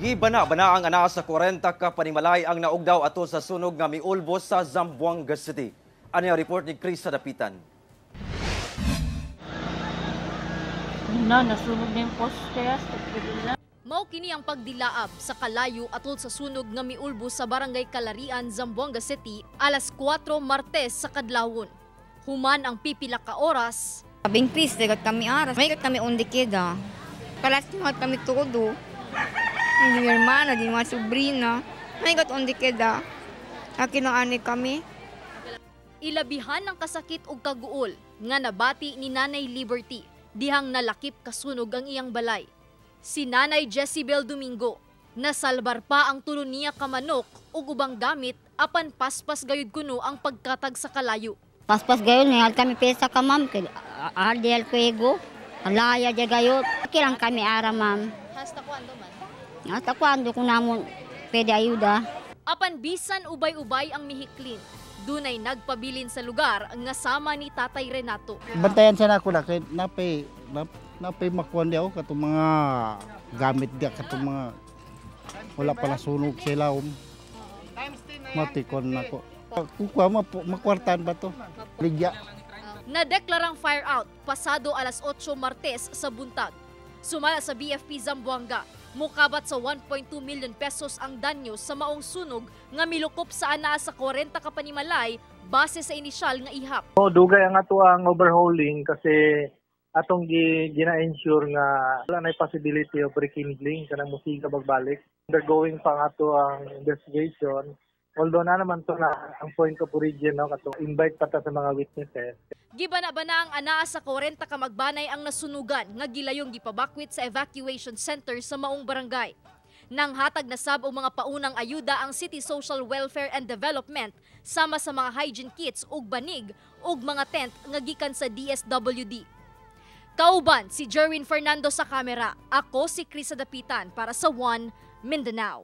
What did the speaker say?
Gibana-bana ang anaa sa 40 ka panimalay ang naugdaw atol sa sunog nga miulbos sa Zamboanga City. Ano ang report ni Chris Dapitan? Na, nasunog na yung poste. Mao kini ang pagdilaab sa kalayo atol sa sunog nga miulbos sa Barangay Kalarian, Zamboanga City, alas 4 Martes sa kadlawon. Human ang pipila ka oras, Sabing Chris, dagat kami aras. May kami undikida. Kalas nga kami todo. Hindi hermana, di mga sobrina. May kat undikida. Akin ang ani kami. Ilabihan ang kasakit og kaguol nga nabati ni Nanay Liberty dihang nalakip kasunog ang iyang balay. Si Nanay Jessibel Domingo, nasalbar pa ang tulo niya ka manok ug ubang gamit, apan paspas gayud kuno ang pagkatag sa kalayo. Paspas gayon, ngayon kami pesa ka, ma'am. Aldi al kuego. Alaya di gayon. Kilang kami ara, ma'am. Hasta kuando man? Hasta kuando kung namon pwede ayuda. Apan bisan ubay-ubay ang mihiklin, dunay nagpabilin sa lugar nga sama ni Tatay Renato. Bantayan sana ako na kay napay napay makuan di ako katong mga gamit di katong mga wala pa nasunog sila matikon nako. Kukuha makwartan ba to? Ligya. Nadeklarang fire out pasado alas 8 Martes sa buntag. Sumala sa BFP Zamboanga, mukabat sa 1.2 million pesos ang danyo sa maong sunog nga milukop sa anaa sa 40 ka panimalay base sa inisyal nga ihap. Oh, dugay ang ato ang overhauling kasi atong gina-ensure nga wala na possibility of rekindling, kanang musiga bagbalik. Undergoing pa ang ato ang investigation. Although na naman to na ang point of origin, no, kato invite pa ta sa mga witnesses. Gibana-bana ang anaa sa 40 ka magbanay ang nasunugan nga gilayong gipabakwit sa evacuation center sa maong barangay. Nang hatag na sab og mga paunang ayuda ang City Social Welfare and Development sama sa mga hygiene kits ug banig ug mga tent nga gikan sa DSWD. Kauban si Jerwin Fernando sa kamera. Ako si Krisa Dapitan para sa One Mindanao.